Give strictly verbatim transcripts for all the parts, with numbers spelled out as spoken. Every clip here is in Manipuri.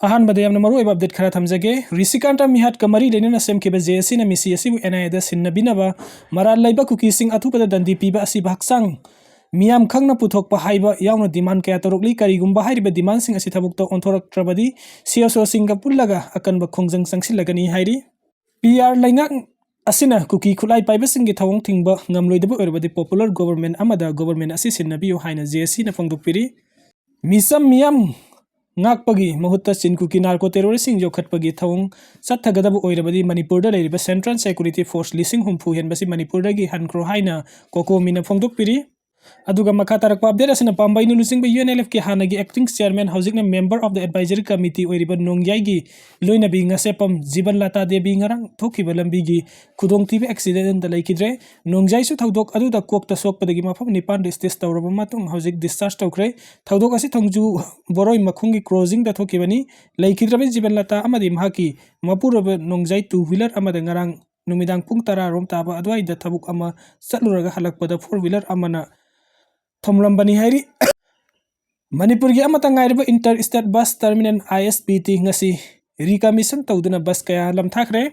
ꯑꯍꯥꯟꯕꯗ ꯌꯥꯝꯅ ꯃꯔꯨꯑꯣꯏꯕ ꯑꯞꯗꯦꯠ ꯈꯔ ꯊꯝꯖꯒꯦ꯫ ꯔꯤꯁꯤꯀꯥꯟꯇ ꯃꯤꯍꯥꯠꯀ ꯃꯔꯤ ꯂꯩꯅꯅ ꯁꯦꯝꯈꯤꯕ ꯖꯦ ꯑꯦꯁ ꯁꯤꯅ ꯃꯤꯁꯤ ꯑꯁꯤꯕꯨ ꯑꯦꯟ ꯑꯥꯏ ꯑꯦꯗ ꯁꯤꯟꯅꯕꯤꯅꯕ ꯃꯔꯥꯜ ꯂꯩꯕ ꯀꯨꯀꯤꯁꯤꯡ ꯑꯊꯨꯕꯗ ꯗꯟꯗꯤ ꯄꯤꯕ ꯑꯁꯤꯕ ꯍꯛꯆꯥꯡ ꯃꯤꯌꯥꯝ ꯈꯪꯅ ꯄꯨꯊꯣꯛꯄ ꯍꯥꯏꯕ ꯌꯥꯎꯅ ꯗꯤꯃꯥꯟ ꯀꯌꯥ ꯇꯧꯔꯛꯂꯤ꯫ ꯀꯔꯤꯒꯨꯝꯕ ꯍꯥꯏꯔꯤꯕ ꯗꯤꯃꯥꯟꯁꯤꯡ ꯑꯁꯤ ꯊꯕꯛꯇ ꯑꯣꯟꯊꯣꯔꯛꯇ꯭ꯔꯕꯗꯤ ꯁꯤ ꯑꯦꯁ ꯑꯣꯁꯤꯡꯒ ꯄꯨꯜꯂꯒ ꯑꯀꯟꯕ ꯈꯣꯡꯖꯪ ꯆꯪꯁꯤꯜꯂꯒꯅꯤ ꯍꯥꯏꯔꯤ꯫ ꯄꯤ ꯑꯥꯔ ꯂꯩꯉꯥꯛ ꯑꯁꯤꯅ ꯀꯨꯀꯤ ꯈꯨꯠꯂꯥꯏ ꯄꯥꯏꯕꯁꯤꯡꯒꯤ ꯊꯧꯑꯣꯡ ꯊꯤꯡꯕ ꯉꯝꯂꯣꯏꯗꯕ ꯑꯣꯏꯔꯕꯗꯤ ꯄꯣꯄꯨꯂꯔ ꯒꯣꯕꯔꯃꯦꯟ ꯑꯃꯗ ꯒꯣꯕꯔꯃꯦꯟ ꯑꯁꯤ ꯁꯤꯟꯅꯕꯤꯌꯨ ꯍꯥꯏꯅ ꯖꯦ ꯑꯦꯁ ꯁꯤꯅ ꯐꯣꯡꯗꯣꯛꯄꯤꯔꯤ꯫ ꯃꯤꯆꯝ ꯃꯤꯌꯥꯝ ꯉꯥꯛꯄꯒꯤ ꯃꯍꯨꯠꯇ ꯆꯤꯟ ꯀꯨꯀꯤ ꯅꯥꯔꯀꯣ ꯇꯦꯔꯣꯔꯤꯁꯁꯤꯡ ꯌꯣꯛꯈꯠꯄꯒꯤ ꯊꯧꯑꯣꯡ ꯆꯠꯊꯒꯗꯕ ꯑꯣꯏꯔꯕꯗꯤ ꯃꯅꯤꯄꯨꯔꯗ ꯂꯩꯔꯤꯕ ꯁꯦꯟꯇ꯭ꯔꯦꯜ ꯁꯦꯀ꯭ꯌꯨꯔꯤꯇꯤ ꯐꯣꯔꯁ ꯂꯤꯁꯤꯡ ꯍꯨꯝꯐꯨ ꯍꯦꯟꯕꯁꯤ ꯃꯅꯤꯄꯨꯔꯗꯒꯤ ꯍꯟꯈ꯭ꯔꯣ ꯍꯥꯏꯅ ꯀꯣꯀꯣꯃꯤꯅ ꯐꯣꯡꯗꯣꯛꯄꯤꯔꯤ꯫ ꯑꯗꯨꯒ ꯃꯈꯥ ꯇꯥꯔꯛꯄ ꯑꯞꯗꯦꯠ ꯑꯁꯤꯅ ꯄꯥꯝꯕꯩꯅ ꯂꯨꯆꯤꯡꯕ ꯌꯨ ꯑꯦꯟ ꯑꯦꯜ ꯑꯦꯐꯀꯤ ꯍꯥꯟꯅꯒꯤ ꯑꯦꯛꯇꯤꯡ ꯆꯤꯌꯔꯃꯦꯟ, ꯍꯧꯖꯤꯛꯅ member of the advisory committee ꯑꯣꯏꯔꯤꯕ ꯅꯣꯡꯌꯥꯏꯒꯤ ꯂꯣꯏꯅꯕꯤ ꯉꯁꯦꯞꯄꯝ ꯖꯤꯕꯟ ꯂꯇꯥ ꯗꯦꯕꯤ ꯉꯔꯥꯡ ꯊꯣꯛꯈꯤꯕ ꯂꯝꯕꯤꯒꯤ ꯈꯨꯗꯣꯡꯊꯤꯕ ꯑꯦꯛꯁꯤꯗꯦꯟꯗ ꯂꯩꯈꯤꯗ꯭ꯔꯦ꯫ ꯅꯣꯡꯌꯥꯏꯁꯨ ꯊꯧꯗꯣꯛ ꯑꯗꯨꯗ ꯀꯣꯛꯇ ꯁꯣꯛꯄꯗꯒꯤ ꯃꯐꯝ ꯅꯤꯄꯥꯟꯗ ꯁ꯭ꯇꯤꯆ ꯇꯧꯔꯕ ꯃꯇꯨꯡ ꯍꯧꯖꯤꯛ ꯗꯤꯁꯆꯥꯔꯖ ꯇꯧꯈ꯭ꯔꯦ꯫ ꯊꯧꯗꯣꯛ ꯑꯁꯤ ꯊꯣꯡꯖꯨ ꯕꯣꯔꯣꯏ ꯃꯈꯣꯡꯒꯤ ꯀ꯭ꯔꯣꯁꯤꯡꯗ ꯊꯣꯛꯈꯤꯕꯅꯤ꯫ ꯂꯩꯈꯤꯗ꯭ꯔꯕ ꯖꯤꯕꯟ ꯂꯇꯥ ꯑꯃꯗꯤ ꯃꯍꯥꯛꯀꯤ ꯃꯄꯨꯔꯣꯏꯕ ꯅꯣꯡꯖꯥꯏ ꯇꯨ ꯋꯤꯂꯔ ꯑꯃꯗ ꯉꯔꯥꯡ ꯅꯨꯃꯤꯗꯥꯡ ꯄꯨꯡ ꯇꯔꯥ ꯔꯣꯝ ꯇꯥꯕ ꯑꯗꯨꯋꯥꯏꯗ ꯊꯕꯛ ꯑꯃ ꯆꯠꯂꯨꯔꯒ ꯍꯜꯂꯛꯄꯗ ꯐꯣꯔ ꯋꯤꯂꯔ ꯑꯃꯅ ꯊꯣꯝꯂꯝꯕꯅꯤ ꯍꯥꯏꯔꯤ꯫ ꯃꯅꯤꯄꯨꯔꯒꯤ ꯑꯃꯠꯇ ꯉꯥꯏꯔꯕ ꯏꯟꯇꯔ ꯁ꯭ꯇꯦꯠ ꯕꯁ ꯇꯔꯃꯤꯅꯦꯜ, ꯑꯥꯏ ꯑꯦꯁ ꯕꯤ ꯇꯤ, ꯉꯁꯤ ꯔꯤꯀꯃꯤꯁꯟ ꯇꯧꯗꯨꯅ ꯕꯁ ꯀꯌꯥ ꯂꯝꯊꯥꯈ꯭ꯔꯦ꯫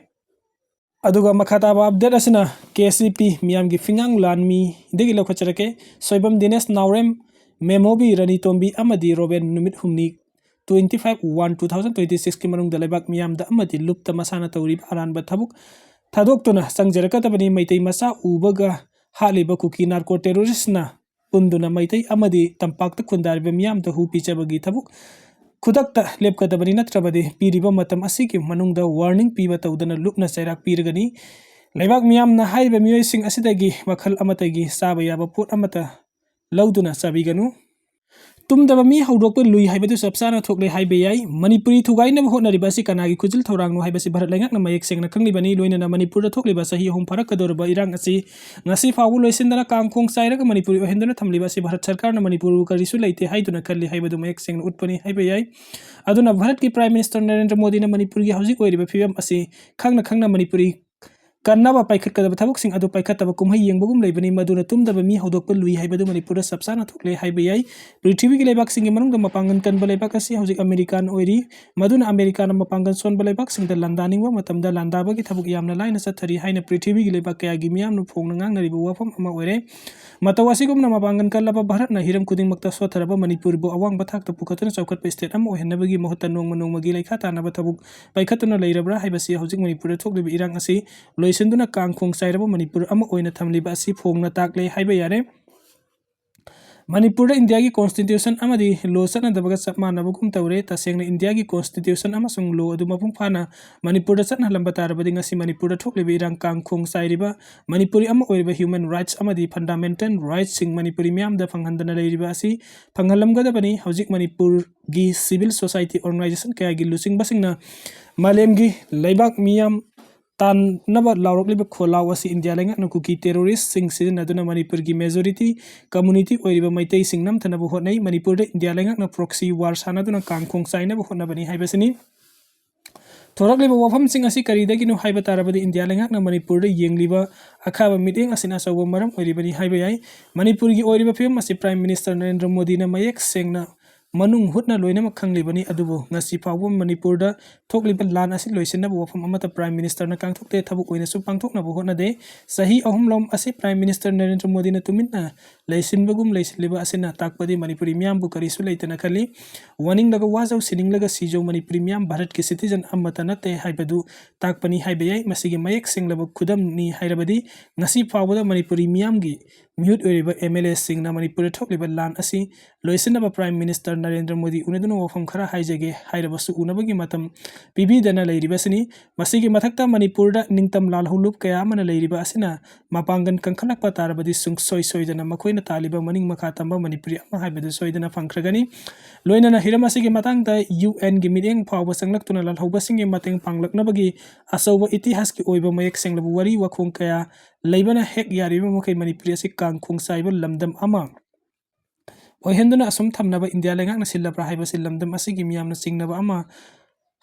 ꯑꯗꯨꯒ ꯃꯈꯥ ꯇꯥꯕ ꯑꯞꯗꯦꯠ ꯑꯁꯤꯅ ꯀꯦ ꯑꯦꯁ ꯏ ꯄꯤ ꯃꯤꯌꯥꯝꯒꯤ ꯐꯤꯉꯥꯡ ꯂꯥꯟꯃꯤꯗꯒꯤ ꯂꯧꯈꯠꯆꯔꯛꯀꯦ꯫ ꯁꯣꯏꯕꯝ ꯗꯤꯅꯦꯁ ꯅꯥꯎꯔꯦꯝ, ꯃꯦꯃꯣꯕꯤ ꯔꯥꯅꯤ ꯇꯣꯝꯕꯤ ꯑꯃꯗꯤ ꯔꯣꯕꯦꯟ ꯅꯨꯃꯤꯠ ꯍꯨꯝꯅꯤ, twenty five one two thousand twenty sixꯀꯤ ꯃꯅꯨꯡꯗ ꯂꯩꯕꯥꯛ ꯃꯤꯌꯥꯝꯗ ꯑꯃꯗꯤ ꯂꯨꯞꯇ ꯃꯁꯥꯅ ꯇꯧꯔꯤꯕ ꯑꯔꯥꯟꯕ ꯊꯕꯛ ꯊꯥꯗꯣꯛꯇꯨꯅ ꯆꯪꯖꯔꯛꯀꯗꯕꯅꯤ꯫ ꯃꯩꯇꯩ ꯃꯆꯥ ꯎꯕꯒ ꯍꯥꯠꯂꯤꯕ ꯀꯨꯀꯤ ꯅꯥꯔꯀꯣ ꯇꯦꯔꯣꯔꯤꯁꯅ ꯄꯨꯟꯗꯨꯅ ꯃꯩꯇꯩ ꯑꯃꯗꯤ ꯇꯝꯄꯥꯛꯇ ꯈꯨꯟꯗꯥꯔꯤꯕ ꯃꯤꯌꯥꯝꯗ ꯍꯨ ꯄꯤꯖꯕꯒꯤ ꯊꯕꯛ ꯈꯨꯗꯛꯇ ꯂꯦꯞꯀꯗꯕꯅꯤ, ꯅꯠꯇ꯭ꯔꯕꯗꯤ ꯄꯤꯔꯤꯕ ꯃꯇꯝ ꯑꯁꯤꯒꯤ ꯃꯅꯨꯡꯗ ꯋꯥꯔꯅꯤꯡ ꯄꯤꯕ ꯇꯧꯗꯅ ꯂꯨꯞꯅ ꯆꯩꯔꯥꯛ ꯄꯤꯔꯒꯅꯤ꯫ ꯂꯩꯕꯥꯛ ꯃꯤꯌꯥꯝꯅ ꯍꯥꯏꯔꯤꯕ ꯃꯤꯑꯣꯏꯁꯤꯡ ꯑꯁꯤꯗꯒꯤ ꯃꯈꯜ ꯑꯃꯠꯇꯒꯤ ꯆꯥꯕ ꯌꯥꯕ ꯄꯣꯠ ꯑꯃꯠꯇ ꯂꯧꯗꯨꯅ ꯆꯥꯕꯤꯒꯅꯨ꯫ ꯇꯨꯝꯗꯕ ꯃꯤ ꯍꯧꯗꯣꯛꯄ ꯂꯨꯏ ꯍꯥꯏꯕꯗꯨ ꯆꯞ ꯆꯥꯅ ꯊꯣꯛꯂꯦ ꯍꯥꯏꯕ ꯌꯥꯏ꯫ ꯃꯅꯤꯄꯨꯔꯤ ꯊꯨꯒꯥꯏꯅꯕ ꯍꯣꯠꯅꯔꯤꯕ ꯑꯁꯤ ꯀꯅꯥꯒꯤ ꯈꯨꯖꯤꯜ ꯊꯧꯔꯥꯡꯅꯣ ꯍꯥꯏꯕꯁꯤ ꯚꯥꯔꯠ ꯂꯩꯉꯥꯛꯅ ꯃꯌꯦꯛ ꯁꯦꯡꯅ ꯈꯪꯂꯤꯕꯅꯤ꯫ ꯂꯣꯏꯅꯅ ꯃꯅꯤꯄꯨꯔꯗ ꯊꯣꯛꯂꯤꯕ ꯆꯍꯤ ꯑꯍꯨꯝ ꯐꯥꯔꯛꯀꯗꯧꯔꯕ ꯏꯔꯥꯡ ꯑꯁꯤ ꯉꯁꯤ ꯐꯥꯎꯕ ꯂꯣꯏꯁꯤꯟꯗꯅ ꯀꯥꯡꯈꯣꯡ ꯆꯥꯏꯔꯒ ꯃꯅꯤꯄꯨꯔꯤ ꯑꯣꯏꯍꯟꯗꯨꯅ ꯊꯝꯂꯤꯕ ꯑꯁꯤ ꯚꯥꯔꯠ ꯁꯔꯀꯥꯔꯅ ꯃꯅꯤꯄꯨꯔꯕꯨ ꯀꯔꯤꯁꯨ ꯂꯩꯇꯦ ꯍꯥꯏꯗꯨꯅ ꯈꯜꯂꯤ ꯍꯥꯏꯕꯗꯨ ꯃꯌꯦꯛ ꯁꯦꯡꯅ ꯎꯠꯄꯅꯤ ꯍꯥꯏꯕ ꯌꯥꯏ꯫ ꯑꯗꯨꯅ ꯚꯥꯔꯠꯀꯤ ꯄ꯭ꯔꯥꯏꯝ ꯃꯤꯅꯤꯁꯇꯔ ꯅꯔꯦꯟꯗ꯭ꯔ ꯃꯣꯗꯤꯅ ꯃꯅꯤꯄꯨꯔꯒꯤ ꯍꯧꯖꯤꯛ ꯑꯣꯏꯔꯤꯕ ꯐꯤꯕꯝ ꯑꯁꯤ ꯈꯪꯅ ꯈꯪꯅ ꯃꯅꯤꯄꯨꯔꯤ ꯀꯟꯅꯕ ꯄꯥꯏꯈꯠꯀꯗꯕ ꯊꯕꯛꯁꯤꯡ ꯑꯗꯨ ꯄꯥꯏꯈꯠꯇꯕ ꯀꯨꯝꯍꯩ ꯌꯦꯡꯕꯒꯨꯝ ꯂꯩꯕꯅꯤ꯫ ꯃꯗꯨꯅ ꯇꯨꯝꯗꯕ ꯃꯤ ꯍꯧꯗꯣꯛꯄ ꯂꯨꯏ ꯍꯥꯏꯕꯗꯨ ꯃꯅꯤꯄꯨꯔꯗ ꯆꯞ ꯆꯥꯅ ꯊꯣꯛꯂꯦ ꯍꯥꯏꯕ ꯌꯥꯏ꯫ ꯄ꯭ꯔꯤꯊꯤꯕꯤꯒꯤ ꯂꯩꯕꯥꯛꯁꯤꯡꯒꯤ ꯃꯅꯨꯡꯗ ꯃꯄꯥꯡꯒꯜ ꯀꯟꯕ ꯂꯩꯕꯥꯛ ꯑꯁꯤ ꯍꯧꯖꯤꯛ ꯑꯃꯦꯔꯤꯀꯥꯅ ꯑꯣꯏꯔꯤ꯫ ꯃꯗꯨꯅ ꯑꯃꯦꯔꯤꯀꯥꯅ ꯃꯄꯥꯡꯒꯜ ꯁꯣꯟꯕ ꯂꯩꯕꯥꯛꯁꯤꯡꯗ ꯂꯥꯟꯗꯥꯅꯤꯡꯕ ꯃꯇꯝꯗ ꯂꯥꯟꯗꯥꯕꯒꯤ ꯊꯕꯛ ꯌꯥꯝꯅ ꯂꯥꯏꯅ ꯆꯠꯊꯔꯤ ꯍꯥꯏꯅ ꯄ꯭ꯔꯤꯊꯤꯕꯤꯒꯤ ꯂꯩꯕꯥꯛ ꯀꯌꯥꯒꯤ ꯃꯤꯌꯥꯝꯅ ꯐꯣꯡꯅ ꯉꯥꯡꯅꯔꯤꯕ ꯋꯥꯐꯝ ꯑꯃ ꯑꯣꯏꯔꯦ꯫ ꯃꯇꯧ ꯑꯁꯤꯒꯨꯝꯅ ꯃꯄꯥꯡꯒꯜ ꯀꯜꯂꯕ ꯚꯥꯔꯠꯅ ꯍꯤꯔꯝ ꯈꯨꯗꯤꯡꯃꯛꯇ ꯁꯣꯠꯊꯔꯕ ꯃꯅꯤꯄꯨꯔꯕꯨ ꯑꯋꯥꯡꯕ ꯊꯥꯛꯇ ꯄꯨꯈꯠꯇꯨꯅ ꯆꯥꯎꯈꯠꯄ state ꯑꯃ ꯑꯣꯏꯍꯟꯅꯕꯒꯤ ꯃꯍꯨꯠꯇ ꯅꯣꯡꯃ ꯅꯣꯡꯃꯒꯤ ꯂꯩꯈꯥ ꯇꯥꯅꯕ ꯊꯕꯛ ꯄꯥꯏꯈꯠꯇꯨꯅ ꯂꯩꯔꯕ꯭ꯔꯥ ꯍꯥꯏꯕꯁꯤ ꯍꯧꯖꯤꯛ ꯃꯅꯤꯄꯨꯔꯗ ꯊꯣꯛꯂꯤꯕ ꯏꯔꯥꯡ ꯑꯁꯤ ꯂꯣꯏꯁꯤꯟꯗꯨꯅ ꯀꯥꯡꯈꯣꯡ ꯆꯥꯏꯔꯕ ꯃꯅꯤꯄꯨꯔ ꯑꯃ ꯑꯣꯏꯅ ꯊꯝꯂꯤꯕ ꯑꯁꯤ ꯐꯣꯡꯅ ꯇꯥꯛꯂꯦ ꯍꯥꯏꯕ ꯌꯥꯔꯦ꯫ ꯃꯅꯤꯄꯨꯔꯗ ꯏꯟꯗꯤꯌꯥꯒꯤ constitution ꯑꯃꯗꯤ law ꯆꯠꯅꯗꯕꯒ ꯆꯞ ꯃꯥꯟꯅꯕꯒꯨꯝ ꯇꯧꯔꯦ꯫ ꯇꯁꯦꯡꯅ ꯏꯟꯗꯤꯌꯥꯒꯤ constitution ꯑꯃꯁꯨꯡ law ꯑꯗꯨ ꯃꯄꯨꯡ ꯐꯥꯅ ꯃꯅꯤꯄꯨꯔꯗ ꯆꯠꯅꯍꯜꯂꯝꯕ ꯇꯥꯔꯕꯗꯤ ꯉꯁꯤ ꯃꯅꯤꯄꯨꯔꯗ ꯊꯣꯛꯂꯤꯕ ꯏꯔꯥꯡ ꯀꯥꯡꯈꯣꯡ ꯆꯥꯏꯔꯤꯕ ꯃꯅꯤꯄꯨꯔꯤ ꯑꯃ ꯑꯣꯏꯔꯤꯕ human rights ꯑꯃꯗꯤ fundamental rightsꯁꯤꯡ ꯃꯅꯤꯄꯨꯔꯤ ꯃꯤꯌꯥꯝꯗ ꯐꯪꯍꯟꯗꯅ ꯂꯩꯔꯤꯕ ꯑꯁꯤ ꯐꯪꯍꯜꯂꯝꯒꯗꯕꯅꯤ꯫ ꯍꯧꯖꯤꯛ ꯃꯅꯤꯄꯨꯔꯒꯤ civil society organisation ꯀꯌꯥꯒꯤ ꯂꯨꯆꯤꯡꯕꯁꯤꯡꯅ ꯃꯥꯂꯦꯝꯒꯤ ꯂꯩꯕꯥꯛ ꯃꯤꯌꯥꯝ ꯇꯥꯟꯅꯕ ꯂꯥꯎꯔꯛꯂꯤꯕ ꯈꯣꯜꯂꯥꯎ ꯑꯁꯤ ꯏꯟꯗꯤꯌꯥ ꯂꯩꯉꯥꯛꯅ ꯀꯨꯀꯤ terroristꯁꯤꯡ ꯁꯤꯖꯤꯟꯅꯗꯨꯅ ꯃꯅꯤꯄꯨꯔꯒꯤ majority community ꯑꯣꯏꯔꯤꯕ ꯃꯩꯇꯩꯁꯤꯡ ꯅꯝꯊꯅꯕ ꯍꯣꯠꯅꯩ꯫ ꯃꯅꯤꯄꯨꯔꯗ ꯏꯟꯗꯤꯌꯥ ꯂꯩꯉꯥꯛꯅ proxy war ꯁꯥꯟꯅꯗꯨꯅ ꯀꯥꯡꯈꯣꯡ ꯆꯥꯏꯅꯕ ꯍꯣꯠꯅꯕꯅꯤ ꯍꯥꯏꯕꯁꯤꯅꯤ꯫ ꯊꯣꯔꯛꯂꯤꯕ ꯋꯥꯐꯝꯁꯤꯡ ꯑꯁꯤ ꯀꯔꯤꯗꯒꯤꯅꯣ ꯍꯥꯏꯕ ꯇꯥꯔꯕꯗꯤ ꯏꯟꯗꯤꯌꯥ ꯂꯩꯉꯥꯛꯅ ꯃꯅꯤꯄꯨꯔꯗ ꯌꯦꯡꯂꯤꯕ ꯑꯈꯥꯕ ꯃꯤꯠꯌꯦꯡ ꯑꯁꯤꯅ ꯑꯆꯧꯕ ꯃꯔꯝ ꯑꯣꯏꯔꯤꯕꯅꯤ ꯍꯥꯏꯕ ꯌꯥꯏ꯫ ꯃꯅꯤꯄꯨꯔꯒꯤ ꯑꯣꯏꯔꯤꯕ ꯐꯤꯕꯝ ꯑꯁꯤ Prime Minister ꯅꯔꯦꯟꯗ꯭ꯔ ꯃꯣꯗꯤꯅ ꯃꯌꯦꯛ ꯁꯦꯡꯅ ꯃꯅꯨꯡ ꯍꯨꯠꯅ ꯂꯣꯏꯅꯃꯛ ꯈꯪꯂꯤꯕꯅꯤ꯫ ꯑꯗꯨꯕꯨ ꯉꯁꯤ ꯐꯥꯎꯕ ꯃꯅꯤꯄꯨꯔꯗ ꯊꯣꯛꯂꯤꯕ ꯂꯥꯟ ꯑꯁꯤ ꯂꯣꯏꯁꯤꯟꯅꯕ ꯋꯥꯐꯝ ꯑꯃꯠꯇ Prime Ministerꯅ ꯀꯥꯡꯊꯣꯛꯇꯦ, ꯊꯕꯛ ꯑꯣꯏꯅꯁꯨ ꯄꯥꯡꯊꯣꯛꯅꯕ ꯍꯣꯠꯅꯗꯦ꯫ ꯆꯍꯤ ꯑꯍꯨꯝꯂꯣꯝ ꯑꯁꯤ Prime Minister ꯅꯔꯦꯟꯗ꯭ꯔ ꯃꯣꯗꯤꯅ ꯇꯨꯃꯤꯟꯅ ꯂꯩꯁꯤꯟꯕꯒꯨꯝ ꯂꯩꯁꯤꯜꯂꯤꯕ ꯑꯁꯤꯅ ꯇꯥꯛꯄꯗꯤ ꯃꯅꯤꯄꯨꯔꯤ ꯃꯤꯌꯥꯝꯕꯨ ꯀꯔꯤꯁꯨ ꯂꯩꯇꯅ ꯈꯜꯂꯤ꯫ ꯋꯥꯅꯤꯡꯂꯒ ꯋꯥꯖꯧ, ꯁꯤꯅꯤꯡꯂꯒ ꯁꯤꯖꯧ, ꯃꯅꯤꯄꯨꯔꯤ ꯃꯤꯌꯥꯝ ꯚꯥꯔꯠꯀꯤ citizen ꯑꯃꯠꯇ ꯅꯠꯇꯦ ꯍꯥꯏꯕꯗꯨ ꯇꯥꯛꯄꯅꯤ ꯍꯥꯏꯕ ꯌꯥꯏ꯫ ꯃꯁꯤꯒꯤ ꯃꯌꯦꯛ ꯁꯦꯡꯂꯕ ꯈꯨꯗꯝꯅꯤ ꯍꯥꯏꯔꯕꯗꯤ ꯉꯁꯤ ꯐꯥꯎꯕꯗ ꯃꯅꯤꯄꯨꯔꯤ ꯃꯤꯌꯥꯝꯒꯤ ꯃꯤꯍꯨꯠ ꯑꯣꯏꯔꯤꯕ MLAꯁꯤꯡꯅ ꯃꯅꯤꯄꯨꯔꯗ ꯊꯣꯛꯂꯤꯕ ꯂꯥꯟ ꯑꯁꯤ ꯂꯣꯏꯁꯤꯟꯅꯕ Prime Minister ꯅꯔꯦꯟꯗ꯭ꯔ ꯃꯣꯗꯤ ꯎꯅꯗꯨꯅ ꯋꯥꯐꯝ ꯈꯔ ꯍꯥꯏꯖꯒꯦ ꯍꯥꯏꯔꯕꯁꯨ ꯎꯅꯕꯒꯤ ꯃꯇꯝ ꯄꯤꯕꯤꯗꯅ ꯂꯩꯔꯤꯕꯁꯤꯅꯤ꯫ ꯃꯁꯤꯒꯤ ꯃꯊꯛꯇ ꯃꯅꯤꯄꯨꯔꯗ ꯅꯤꯡꯇꯝ ꯂꯥꯜꯍꯧꯂꯨꯞ ꯀꯌꯥ ꯑꯃꯅ ꯂꯩꯔꯤꯕ ꯑꯁꯤꯅ ꯃꯄꯥꯡꯒꯜ ꯀꯟꯈꯠꯂꯛꯄ ꯇꯥꯔꯕꯗꯤ ꯁꯨꯡꯁꯣꯏ ꯁꯣꯏꯗꯅ ꯃꯈꯣꯏꯅ ꯇꯥꯜꯂꯤꯕ ꯃꯅꯤꯡ ꯃꯈꯥ ꯇꯝꯕ ꯃꯅꯤꯄꯨꯔꯤ ꯑꯃ ꯍꯥꯏꯕꯗꯨ ꯁꯣꯏꯗꯅ ꯐꯪꯈ꯭ꯔꯒꯅꯤ꯫ ꯂꯣꯏꯅꯅ ꯍꯤꯔꯝ ꯑꯁꯤꯒꯤ ꯃꯇꯥꯡꯗ UNꯒꯤ ꯃꯤꯠꯌꯦꯡ ꯐꯥꯎꯕ ꯆꯪꯂꯛꯇꯨꯅ ꯂꯥꯜꯍꯧꯕꯁꯤꯡꯒꯤ ꯃꯇꯦꯡ ꯄꯥꯡꯂꯛꯅꯕꯒꯤ ꯑꯆꯧꯕ ꯏꯇꯤꯍꯥꯁꯀꯤ ꯑꯣꯏꯕ ꯃꯌꯦꯛ ꯁꯦꯡꯂꯕ ꯋꯥꯔꯤ ꯋꯥꯈꯣꯡ ꯀꯌꯥ ꯂꯩꯕꯅ ꯍꯦꯛ ꯌꯥꯔꯤꯕ ꯃꯈꯩ ꯃꯅꯤꯄꯨꯔꯤ ꯑꯁꯤ ꯀꯥꯡꯈꯣꯡ ꯆꯥꯏꯕ ꯂꯝꯗꯝ ꯑꯃ ꯑꯣꯏꯍꯟꯗꯨꯅ ꯑꯁꯨꯝ ꯊꯝꯅꯕ ꯏꯟꯗꯤꯌꯥ ꯂꯩꯉꯥꯛꯅ ꯁꯤꯜꯂꯕ꯭ꯔꯥ ꯍꯥꯏꯕꯁꯤ ꯂꯝꯗꯝ ꯑꯁꯤꯒꯤ ꯃꯤꯌꯥꯝꯅ ꯆꯤꯡꯅꯕ ꯑꯃ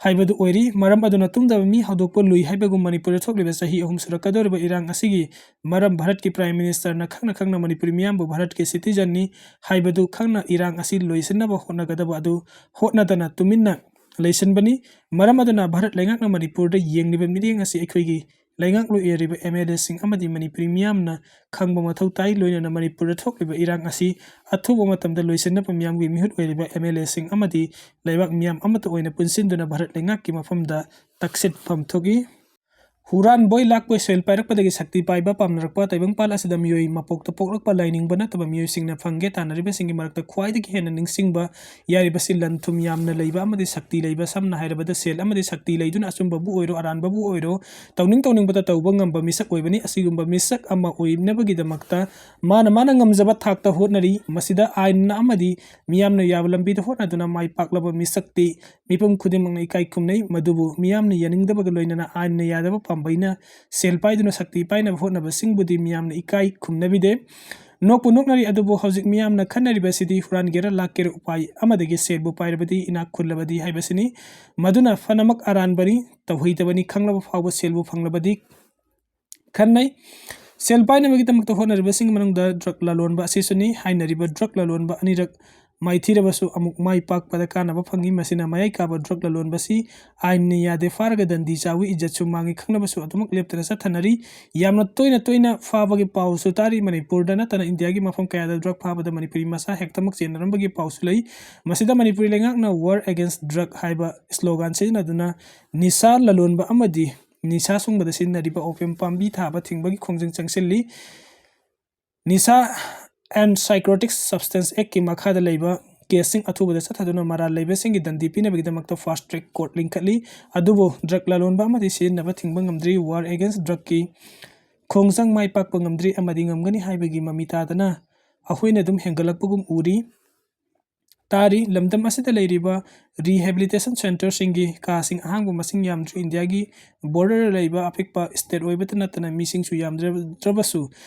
ꯍꯥꯏꯕꯗꯨ ꯑꯣꯏꯔꯤ꯫ ꯃꯔꯝ ꯑꯗꯨꯅ ꯇꯨꯝꯗꯕ ꯃꯤ ꯍꯧꯗꯣꯛꯄ ꯂꯨꯏ ꯍꯥꯏꯕꯒꯨꯝ ꯃꯅꯤꯄꯨꯔꯗ ꯊꯣꯛꯂꯤꯕ ꯆꯍꯤ ꯑꯍꯨꯝ ꯁꯨꯔꯛꯀꯗꯧꯔꯤꯕ ꯏꯔꯥꯡ ꯑꯁꯤꯒꯤ ꯃꯔꯝ ꯚꯥꯔꯠꯀꯤ Prime Ministerꯅ ꯈꯪꯅ ꯈꯪꯅ ꯃꯅꯤꯄꯨꯔꯤ ꯃꯤꯌꯥꯝꯕꯨ ꯚꯥꯔꯠꯀꯤ citizenꯅꯤ ꯍꯥꯏꯕꯗꯨ ꯈꯪꯅ ꯏꯔꯥꯡ ꯑꯁꯤ ꯂꯣꯏꯁꯤꯟꯅꯕ ꯍꯣꯠꯅꯒꯗꯕ ꯑꯗꯨ ꯍꯣꯠꯅꯗꯅ ꯇꯨꯃꯤꯟꯅ ꯂꯩꯁꯤꯟꯕꯅꯤ꯫ ꯃꯔꯝ ꯑꯗꯨꯅ ꯚꯥꯔꯠ ꯂꯩꯉꯥꯛꯅ ꯃꯅꯤꯄꯨꯔꯗ ꯌꯦꯡꯂꯤꯕ ꯃꯤꯠꯌꯦꯡ ꯑꯁꯤ ꯑꯩꯈꯣꯏꯒꯤ ꯂꯩꯉꯥꯛꯂꯣꯏ ꯑꯣꯏꯔꯤꯕ MLAꯁꯤꯡ ꯑꯃꯗꯤ ꯃꯅꯤꯄꯨꯔꯤ ꯃꯤꯌꯥꯝꯅ ꯈꯪꯕ ꯃꯊꯧ ꯇꯥꯏ꯫ ꯂꯣꯏꯅꯅ ꯃꯅꯤꯄꯨꯔꯗ ꯊꯣꯛꯂꯤꯕ ꯏꯔꯥꯡ ꯑꯁꯤ ꯑꯊꯨꯕ ꯃꯇꯝꯗ ꯂꯣꯏꯁꯤꯟꯅꯕ ꯃꯤꯌꯥꯝꯒꯤ ꯃꯤꯍꯨꯠ ꯑꯣꯏꯔꯤꯕ MLAꯁꯤꯡ ꯑꯃꯗꯤ ꯂꯩꯕꯥꯛ ꯃꯤꯌꯥꯝ ꯑꯃꯠꯇ ꯑꯣꯏꯅ ꯄꯨꯟꯁꯤꯟꯗꯨꯅ ꯚꯥꯔꯠ ꯂꯩꯉꯥꯛꯀꯤ ꯃꯐꯝꯗ ꯇꯛꯁꯤꯠꯐꯝ ꯊꯣꯛꯏ꯫ ꯍꯨꯔꯥꯟꯕꯣꯏ ꯂꯥꯛꯄꯣꯏ ꯁꯦꯜ ꯄꯥꯏꯔꯛꯄꯗꯒꯤ ꯁꯛꯇꯤ ꯄꯥꯏꯕ ꯄꯥꯝꯅꯔꯛꯄ ꯇꯥꯏꯕꯪꯄꯥꯜ ꯑꯁꯤꯗ ꯃꯤꯑꯣꯏ ꯃꯄꯣꯛꯇ ꯄꯣꯛꯂꯛꯄ ꯂꯥꯏꯅꯤꯡꯕ ꯅꯠꯇꯕ ꯃꯤꯑꯣꯏꯁꯤꯡꯅ ꯐꯪꯒꯦ ꯇꯥꯟꯅꯔꯤꯕꯁꯤꯡꯒꯤ ꯃꯔꯛꯇ ꯈ꯭ꯋꯥꯏꯗꯒꯤ ꯍꯦꯟꯅ ꯅꯤꯡꯁꯤꯡꯕ ꯌꯥꯔꯤꯕꯁꯤ ꯂꯟ ꯊꯨꯝ ꯌꯥꯝꯅ ꯂꯩꯕ ꯑꯃꯗꯤ ꯁꯛꯇꯤ ꯂꯩꯕ, ꯁꯝꯅ ꯍꯥꯏꯔꯕꯗ ꯁꯦꯜ ꯑꯃꯗꯤ ꯁꯛꯇꯤ ꯂꯩꯗꯨꯅ ꯑꯆꯨꯝꯕꯕꯨ ꯑꯣꯏꯔꯣ ꯑꯔꯥꯟꯕꯕꯨ ꯑꯣꯏꯔꯣ ꯇꯧꯅꯤꯡ ꯇꯧꯅꯤꯡꯕꯇ ꯇꯧꯕ ꯉꯝꯕ ꯃꯤꯁꯛ ꯑꯣꯏꯕꯅꯤ꯫ ꯑꯁꯤꯒꯨꯝꯕ ꯃꯤꯁꯛ ꯑꯃ ꯑꯣꯏꯅꯕꯒꯤꯗꯃꯛꯇ ꯃꯥꯅ ꯃꯥꯅ ꯉꯝꯖꯕ ꯊꯥꯛꯇ ꯍꯣꯠꯅꯔꯤ꯫ ꯃꯁꯤꯗ ꯑꯥꯏꯟꯅ ꯑꯃꯗꯤ ꯃꯤꯌꯥꯝꯅ ꯌꯥꯕ ꯂꯝꯕꯤꯗ ꯍꯣꯠꯅꯗꯨꯅ ꯃꯥꯏ ꯄꯥꯛꯂꯕ ꯃꯤꯁꯛꯇꯤ ꯃꯤꯄꯨꯝ ꯈꯨꯗꯤꯡꯃꯛꯅ ꯏꯀꯥꯏ ꯈꯨꯝꯅꯩ꯫ ꯃꯗꯨꯕꯨ ꯃꯤꯌꯥꯝꯅ ꯌꯥꯅꯤꯡꯗꯕꯒ ꯂꯣꯏꯅꯅ ꯑꯥꯏꯟꯅ ꯌꯥꯗꯕ ꯄꯥꯝꯕꯩꯅ ꯁꯦꯜ ꯄꯥꯏꯗꯨꯅ ꯁꯛꯇꯤ ꯄꯥꯏꯅꯕ ꯍꯣꯠꯅꯕꯁꯤꯡꯕꯨꯗꯤ ꯃꯤꯌꯥꯝꯅ ꯏꯀꯥꯏ ꯈꯨꯝꯅꯕꯤꯗꯦ꯫ ꯅꯣꯛꯄꯨ ꯅꯣꯛꯅꯔꯤ, ꯑꯗꯨꯕꯨ ꯍꯧꯖꯤꯛ ꯃꯤꯌꯥꯝꯅ ꯈꯟꯅꯔꯤꯕꯁꯤꯗꯤ ꯍꯨꯔꯥꯟꯒꯦꯔꯥ ꯂꯥꯛꯀꯦꯔꯥ ꯎꯄꯥꯏ ꯑꯃꯗꯒꯤ ꯁꯦꯜꯕꯨ ꯄꯥꯏꯔꯕꯗꯤ ꯏꯅꯥꯛ ꯈꯨꯜꯂꯕꯗꯤ ꯍꯥꯏꯕꯁꯤꯅꯤ꯫ ꯃꯗꯨꯅ ꯐꯅꯃꯛ ꯑꯔꯥꯟꯕꯅꯤ, ꯇꯧꯍꯩꯗꯕꯅꯤ ꯈꯪꯂꯕ ꯐꯥꯎꯕ ꯁꯦꯜꯕꯨ ꯐꯪꯂꯕꯗꯤ ꯈꯟꯅꯩ꯫ ꯁꯦꯜ ꯄꯥꯏꯅꯕꯒꯤꯗꯃꯛꯇ ꯍꯣꯠꯅꯔꯤꯕꯁꯤꯡꯒꯤ ꯃꯅꯨꯡꯗ drug ꯂꯂꯣꯟꯕ ꯑꯁꯤꯁꯨꯅꯤ꯫ ꯍꯥꯏꯅꯔꯤꯕ drug ꯂꯂꯣꯟꯕ ꯑꯅꯤꯔꯛ ꯃꯥꯏꯊꯤꯔꯕꯁꯨ ꯑꯃꯨꯛ ꯃꯥꯏ ꯄꯥꯛꯄꯗ ꯀꯥꯟꯅꯕ ꯐꯪꯏ꯫ ꯃꯁꯤꯅ ꯃꯌꯥꯏ ꯀꯥꯕ drug ꯂꯂꯣꯟꯕꯁꯤ ꯑꯥꯏꯟꯅ ꯌꯥꯗꯦ, ꯐꯥꯔꯒ ꯗꯟꯗꯤ ꯆꯥꯎꯏ, ꯏꯖꯠꯁꯨ ꯃꯥꯡꯏ ꯈꯪꯂꯕꯁꯨ ꯑꯗꯨꯃꯛ ꯂꯦꯞꯇꯅ ꯆꯠꯊꯅꯔꯤ꯫ ꯌꯥꯝꯅ ꯇꯣꯏꯅ ꯇꯣꯏꯅ ꯐꯥꯕꯒꯤ ꯄꯥꯎꯁꯨ ꯇꯥꯔꯤ꯫ ꯃꯅꯤꯄꯨꯔꯗ ꯅꯠꯇꯅ ꯏꯟꯗꯤꯌꯥꯒꯤ ꯃꯐꯝ ꯀꯌꯥꯗ drug ꯐꯥꯕꯗ ꯃꯅꯤꯄꯨꯔꯤ ꯃꯆꯥ ꯍꯦꯛꯇꯃꯛ ꯆꯦꯟꯅꯔꯝꯕꯒꯤ ꯄꯥꯎꯁꯨ ꯂꯩ꯫ ꯃꯁꯤꯗ ꯃꯅꯤꯄꯨꯔꯤ ꯂꯩꯉꯥꯛꯅ War Against Drug ꯍꯥꯏꯕ slogan ꯁꯤꯖꯤꯟꯅꯗꯨꯅ ꯅꯤꯁꯥ ꯂꯂꯣꯟꯕ ꯑꯃꯗꯤ ꯅꯤꯁꯥ ꯁꯨꯡꯕꯗ ꯁꯤꯖꯤꯟꯅꯔꯤꯕ opium ꯄꯥꯝꯕꯤ ꯊꯥꯕ ꯊꯤꯡꯕꯒꯤ ꯈꯣꯡꯖꯪ ꯆꯪꯁꯤꯜꯂꯤ꯫ ꯅꯤꯁꯥ and Psychotropic Substance Actꯀꯤ ꯃꯈꯥꯗ ꯂꯩꯕ caseꯁꯤꯡ ꯑꯊꯨꯕꯗ ꯆꯠꯊꯗꯨꯅ ꯃꯔꯥꯜ ꯂꯩꯕꯁꯤꯡꯒꯤ ꯗꯟꯗꯤ ꯄꯤꯅꯕꯒꯤꯗꯃꯛꯇ fast track court ꯂꯤꯡꯈꯠꯂꯤ꯫ ꯑꯗꯨꯕꯨ drug ꯂꯂꯣꯟꯕ ꯑꯃꯗꯤ ꯁꯤꯖꯤꯟꯅꯕ ꯊꯤꯡꯕ ꯉꯝꯗ꯭ꯔꯤ꯫ War Against Drugꯀꯤ ꯈꯣꯡꯖꯪ ꯃꯥꯏ ꯄꯥꯛꯄ ꯉꯝꯗ꯭ꯔꯤ ꯑꯃꯗꯤ ꯉꯝꯒꯅꯤ ꯍꯥꯏꯕꯒꯤ ꯃꯃꯤ ꯇꯥꯗꯅ ꯑꯩꯈꯣꯏꯅ ꯑꯗꯨꯝ ꯍꯦꯟꯒꯠꯂꯛꯄꯒꯨꯝ ꯎꯔꯤ꯫ ꯇꯥꯔꯤ꯫ ꯂꯝꯗꯝ ꯑꯁꯤꯗ ꯂꯩꯔꯤꯕ ꯔꯤꯍꯦꯕꯤꯂꯤꯇꯦꯁꯟ ꯁꯦꯟꯇꯔꯁꯤꯡꯒꯤ ꯀꯥꯁꯤꯡ ꯑꯍꯥꯡꯕ ꯃꯁꯤꯡ ꯌꯥꯝꯗ꯭ꯔꯤ꯫ ꯏꯟꯗꯤꯌꯥꯒꯤ ꯕꯣꯔꯗꯔ ꯂꯩꯕ ꯑꯄꯤꯛꯄ ꯁ꯭ꯇꯦꯠ ꯑꯣꯏꯕꯇ ꯅꯠꯇꯅ ꯃꯤꯁꯤꯡꯁꯨ ꯌꯥꯝꯗ꯭ꯔꯕꯁꯨ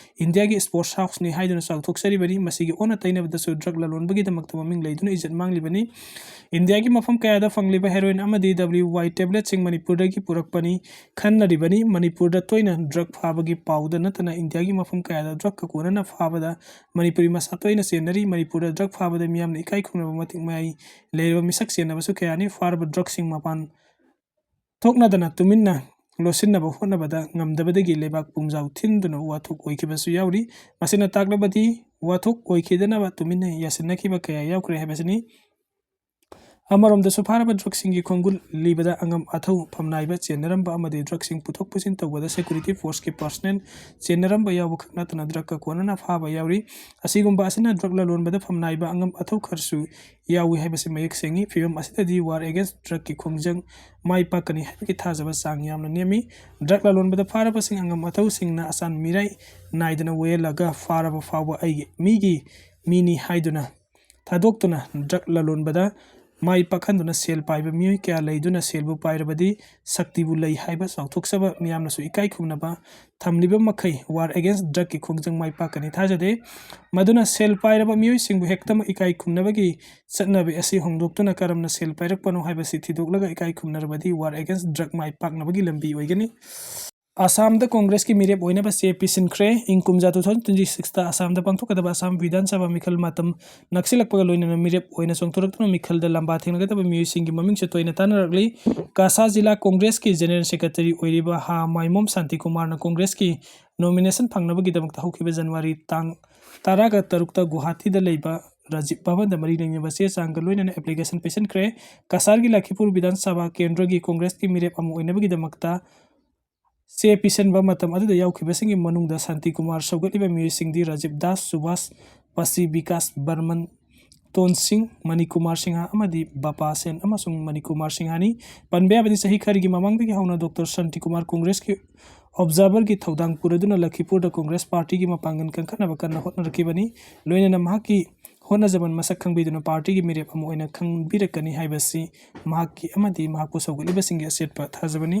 ꯏꯟꯗꯤꯌꯥꯒꯤ ꯁ꯭ꯄꯣꯔꯠꯁ ꯍꯥꯎꯁꯅꯤ ꯍꯥꯏꯗꯨꯅ ꯆꯥꯎꯊꯣꯛꯆꯔꯤꯕꯅꯤ꯫ ꯃꯁꯤꯒꯤ ꯑꯣꯟꯅ ꯇꯩꯅꯕꯗꯁꯨ ꯗ꯭ꯔꯒ ꯂꯂꯣꯟꯕꯒꯤꯗꯃꯛꯇ ꯃꯃꯤꯡ ꯂꯩꯗꯨꯅ ꯏꯖꯠ ꯃꯥꯡꯂꯤꯕꯅꯤ꯫ ꯏꯟꯗꯤꯌꯥꯒꯤ ꯃꯐꯝ ꯀꯌꯥꯗ ꯐꯪꯂꯤꯕ ꯍꯦꯔꯣꯏꯟ ꯑꯃꯗꯤ ꯗꯕ꯭ꯂꯤꯌꯨ ꯋꯥꯏ ꯇꯦꯕ꯭ꯂꯦꯠꯁꯤꯡ ꯃꯅꯤꯄꯨꯔꯗꯒꯤ ꯄꯨꯔꯛꯄꯅꯤ ꯈꯟꯅꯔꯤꯕꯅꯤ꯫ ꯃꯅꯤꯄꯨꯔꯗ ꯇꯣꯏꯅ ꯗ꯭ꯔꯒ ꯐꯥꯕꯒꯤ ꯄꯥꯎꯗ ꯅꯠꯇꯅ ꯏꯟꯗꯤꯌꯥꯒꯤ ꯃꯐꯝ ꯀꯌꯥꯗ ꯗ꯭ꯔꯒꯀ ꯀꯣꯟꯅꯅ ꯐꯥꯕꯗ ꯃꯅꯤꯄꯨꯔꯤ ꯃꯁꯥ ꯇꯣꯏꯅ ꯆꯦꯟꯅꯔꯤ꯫ ꯃꯅꯤꯄꯨꯔꯗ ꯗ꯭ꯔꯒ ꯐꯥꯕꯗ ꯃꯤꯌꯥꯝꯅ ꯏꯀꯥꯏ ꯈꯨꯝꯅꯕ ꯃꯇꯤꯛ ꯃꯌꯥꯏ ꯂꯩꯔꯕ ꯃꯤꯁꯛ ꯆꯦꯟꯅꯕꯁꯨ ꯀꯌꯥꯅꯤ꯫ ꯐꯥꯔꯕ ꯗ꯭ꯔꯒꯁꯤꯡ ꯃꯄꯥꯟ ꯊꯣꯛꯅꯗꯅ ꯇꯨꯃꯤꯟꯅ ꯂꯣꯠꯁꯤꯟꯅꯕ ꯍꯣꯠꯅꯕꯗ ꯉꯝꯗꯕꯗꯒꯤ ꯂꯩꯕꯥꯛ ꯄꯨꯝꯖꯥꯎ ꯊꯤꯟꯗꯨꯅ ꯋꯥꯊꯣꯛ ꯑꯣꯏꯈꯤꯕꯁꯨ ꯌꯥꯎꯔꯤ꯫ ꯃꯁꯤꯅ ꯇꯥꯛꯂꯕꯗꯤ ꯋꯥꯊꯣꯛ ꯑꯣꯏꯈꯤꯗꯅꯕ ꯇꯨꯃꯤꯟꯅ ꯌꯥꯁꯤꯟꯅꯈꯤꯕ ꯀꯌꯥ ꯌꯥꯎꯈ꯭ꯔꯦ ꯍꯥꯏꯕꯁꯤꯅꯤ꯫ ꯑꯃꯔꯣꯝꯗꯁꯨ ꯐꯥꯔꯕ ꯗ꯭ꯔꯒꯁꯤꯡꯒꯤ ꯈꯣꯡꯒꯨꯜ ꯂꯤꯕꯗ ꯑꯉꯝ ꯑꯊꯧ ꯐꯝꯅꯥꯏꯕ ꯆꯦꯟꯅꯔꯝꯕ ꯑꯃꯗꯤ ꯗ꯭ꯔꯒꯁꯤꯡ ꯄꯨꯊꯣꯛ ꯄꯨꯁꯤꯟ ꯇꯧꯕꯗ ꯁꯦꯀ꯭ꯌꯨꯔꯤꯇꯤ ꯐꯣꯔꯁꯀꯤ ꯄꯥꯔꯁꯅꯦꯜ ꯆꯦꯟꯅꯔꯝꯕ ꯌꯥꯎꯕ ꯈꯛ ꯅꯠꯇꯅ ꯗ꯭ꯔꯒꯀ ꯀꯣꯟꯅꯅ ꯐꯥꯕ ꯌꯥꯎꯔꯤ꯫ ꯑꯁꯤꯒꯨꯝꯕ ꯑꯁꯤꯅ ꯗ꯭ꯔꯒ ꯂꯂꯣꯟꯕꯗ ꯐꯝꯅꯥꯏꯕ ꯑꯉꯝ ꯑꯊꯧ ꯈꯔꯁꯨ ꯌꯥꯎꯏ ꯍꯥꯏꯕꯁꯤ ꯃꯌꯦꯛ ꯁꯦꯡꯏ꯫ ꯐꯤꯕꯝ ꯑꯁꯤꯗꯗꯤ ꯋꯥꯔ ꯑꯦꯒꯦꯟꯁ ꯗ꯭ꯔꯒꯀꯤ ꯈꯣꯡꯖꯪ ꯃꯥꯏ ꯄꯥꯛꯀꯅꯤ ꯍꯥꯏꯕꯒꯤ ꯊꯥꯖꯕ ꯆꯥꯡ ꯌꯥꯝꯅ ꯅꯦꯝꯃꯤ꯫ ꯗ꯭ꯔꯒ ꯂꯂꯣꯟꯕꯗ ꯐꯥꯔꯕꯁꯤꯡ ꯑꯉꯝ ꯑꯊꯧꯁꯤꯡꯅ ꯑꯆꯥꯟ ꯃꯤꯔꯥꯏ ꯅꯥꯏꯗꯅ ꯋꯥꯌꯦꯜꯂꯒ ꯐꯥꯔꯕ ꯐꯥꯎꯕ ꯑꯩꯒꯤ ꯃꯤꯒꯤ ꯃꯤꯅꯤ ꯍꯥꯏꯗꯨꯅ ꯊꯥꯗꯣꯛꯇꯨꯅ ꯗ꯭ꯔꯒ ꯂꯂꯣꯟꯕꯗ ꯃꯥꯏ ꯄꯥꯛꯍꯟꯗꯨꯅ ꯁꯦꯜ ꯄꯥꯏꯕ ꯃꯤꯑꯣꯏ ꯀꯌꯥ ꯂꯩꯗꯨꯅ ꯁꯦꯜꯕꯨ ꯄꯥꯏꯔꯕꯗꯤ ꯁꯛꯇꯤꯕꯨ ꯂꯩ ꯍꯥꯏꯕ ꯆꯥꯎꯊꯣꯛꯆꯕ ꯃꯤꯌꯥꯝꯅꯁꯨ ꯏꯀꯥꯏ ꯈꯨꯝꯅꯕ ꯊꯝꯂꯤꯕ ꯃꯈꯩ ꯋꯥꯔ ꯑꯦꯒꯦꯟꯁ ꯗ꯭ꯔꯒꯀꯤ ꯈꯣꯡꯖꯪ ꯃꯥꯏ ꯄꯥꯛꯀꯅꯤ ꯊꯥꯖꯗꯦ꯫ ꯃꯗꯨꯅ ꯁꯦꯜ ꯄꯥꯏꯔꯕ ꯃꯤꯑꯣꯏꯁꯤꯡꯕꯨ ꯍꯦꯛꯇꯃꯛ ꯏꯀꯥꯏ ꯈꯨꯝꯅꯕꯒꯤ ꯆꯠꯅꯕꯤ ꯑꯁꯤ ꯍꯣꯡꯗꯣꯛꯇꯨꯅ ꯀꯔꯝꯅ ꯁꯦꯜ ꯄꯥꯏꯔꯛꯄꯅꯣ ꯍꯥꯏꯕꯁꯤ ꯊꯤꯗꯣꯛꯂꯒ ꯏꯀꯥꯏ ꯈꯨꯝꯅꯔꯕꯗꯤ ꯋꯥꯔ ꯑꯦꯒꯦꯟꯁ ꯗ꯭ꯔꯒ ꯃꯥꯏ ꯄꯥꯛꯅꯕꯒꯤ ꯂꯝꯕꯤ ꯑꯣꯏꯒꯅꯤ꯫ ꯑꯁꯥꯝꯗ ꯀꯣꯡꯒ꯭ꯔꯦꯁꯀꯤ ꯃꯤꯔꯦꯞ ꯑꯣꯏꯅꯕ ꯆꯦ ꯄꯤꯁꯤꯟꯈ꯭ꯔꯦ꯫ ꯏꯪ ꯀꯨꯝꯖꯥ two thousand twenty sixꯇ ꯑꯁꯥꯝꯗ ꯄꯥꯡꯊꯣꯛꯀꯗꯕ ꯑꯁꯥꯝ ꯕꯤꯙꯥꯟ ꯁꯚꯥ ꯃꯤꯈꯜ ꯃꯇꯝ ꯅꯛꯁꯤꯜꯂꯛꯄꯒ ꯂꯣꯏꯅꯅ ꯃꯤꯔꯦꯞ ꯑꯣꯏꯅ ꯆꯣꯡꯊꯣꯔꯛꯇꯨꯅ ꯃꯤꯈꯜꯗ ꯂꯝꯕꯥ ꯊꯦꯡꯅꯒꯗꯕ ꯃꯤꯑꯣꯏꯁꯤꯡꯒꯤ ꯃꯃꯤꯡꯁꯨ ꯇꯣꯏꯅ ꯇꯥꯟꯅꯔꯛꯂꯤ꯫ ꯀꯥꯁꯥ ꯖꯤꯂꯥ ꯀꯣꯡꯒ꯭ꯔꯦꯁꯀꯤ ꯖꯦꯅꯔꯦꯜ ꯁꯦꯀ꯭ꯔꯦꯇꯔꯤ ꯑꯣꯏꯔꯤꯕ ꯍꯥ ꯃꯥꯏꯃꯣꯝ ꯁꯥꯟꯇꯤꯀꯨꯃꯥꯔꯅ ꯀꯣꯡꯒ꯭ꯔꯦꯁꯀꯤ ꯅꯣꯃꯤꯅꯦꯁꯟ ꯐꯪꯅꯕꯒꯤꯗꯃꯛꯇ ꯍꯧꯈꯤꯕ ꯖꯅꯋꯥꯔꯤ ꯇꯥꯡ ꯇꯔꯥꯒ ꯇꯔꯨꯛꯇ ꯒꯨꯋꯥꯍꯥꯇꯤꯗ ꯂꯩꯕ ꯔꯥꯖꯤꯕ ꯚꯕꯟꯗ ꯃꯔꯤ ꯂꯩꯅꯕ ꯆꯦ ꯆꯥꯡꯒ ꯂꯣꯏꯅꯅ ꯑꯦꯄ꯭ꯂꯤꯀꯦꯁꯟ ꯄꯤꯁꯤꯟꯈ꯭ꯔꯦ꯫ ꯀꯁꯥꯔꯒꯤ ꯂꯈꯤꯄꯨꯔ ꯕꯤꯙꯥꯟ ꯁꯚꯥ ꯀꯦꯟꯗ꯭ꯔꯒꯤ ꯀꯣꯡꯒ꯭ꯔꯦꯁꯀꯤ ꯃꯤꯔꯦꯞ ꯑꯃ ꯑꯣꯏꯅꯕꯒꯤꯗꯃꯛꯇ ꯆꯦ ꯄꯤꯁꯤꯟꯕ ꯃꯇꯝ ꯑꯗꯨꯗ ꯌꯥꯎꯈꯤꯕꯁꯤꯡꯒꯤ ꯃꯅꯨꯡꯗ ꯁꯥꯟꯇꯤ ꯀꯨꯃꯥꯔ ꯁꯧꯒꯠꯂꯤꯕ ꯃꯤꯑꯣꯏꯁꯤꯡꯗꯤ ꯔꯥꯖꯤꯕ ꯗꯥꯁ, ꯁꯨꯚꯥꯁ ꯄꯥꯁꯤ, ꯕꯤꯀꯥꯁ ꯕꯔꯃꯟ, ꯇꯣꯟ ꯁꯤꯡ, ꯃꯅꯤ ꯀꯨꯃꯥꯔ ꯁꯤꯡꯍ ꯑꯃꯗꯤ ꯕꯥꯄꯥ ꯁꯦꯟ ꯑꯃꯁꯨꯡ ꯃꯅꯤ ꯀꯨꯃꯥꯔ ꯁꯤꯡꯍꯅꯤ꯫ ꯄꯟꯕ ꯌꯥꯕꯗꯤ ꯆꯍꯤ ꯈꯔꯒꯤ ꯃꯃꯥꯡꯗꯒꯤ ꯍꯧꯅ ꯗꯣꯛꯇꯔ ꯁꯥꯟꯇꯤ ꯀꯨꯃꯥꯔ ꯀꯣꯡꯒ꯭ꯔꯦꯁꯀꯤ ꯑꯣꯕꯖꯥꯔꯚꯔꯒꯤ ꯊꯧꯗꯥꯡ ꯄꯨꯔꯗꯨꯅ ꯂꯈꯤꯄꯨꯔꯗ ꯀꯣꯡꯒ꯭ꯔꯦꯁ ꯄꯥꯔꯇꯤꯒꯤ ꯃꯄꯥꯡꯒꯜ ꯀꯟꯈꯠꯅꯕ ꯀꯟꯅ ꯍꯣꯠꯅꯔꯛꯈꯤꯕꯅꯤ꯫ ꯂꯣꯏꯅꯅ ꯃꯍꯥꯛꯀꯤ ꯍꯣꯠꯅꯖꯃꯟ ꯃꯁꯛ ꯈꯪꯕꯤꯗꯨꯅ ꯄꯥꯔꯇꯤꯒꯤ ꯃꯤꯔꯦꯞ ꯑꯃ ꯑꯣꯏꯅ ꯈꯟꯕꯤꯔꯛꯀꯅꯤ ꯍꯥꯏꯕꯁꯤ ꯃꯍꯥꯛꯀꯤ ꯑꯃꯗꯤ ꯃꯍꯥꯛꯄꯨ ꯁꯧꯒꯠꯂꯤꯕꯁꯤꯡꯒꯤ ꯑꯆꯦꯠꯄ ꯊꯥꯖꯕꯅꯤ꯫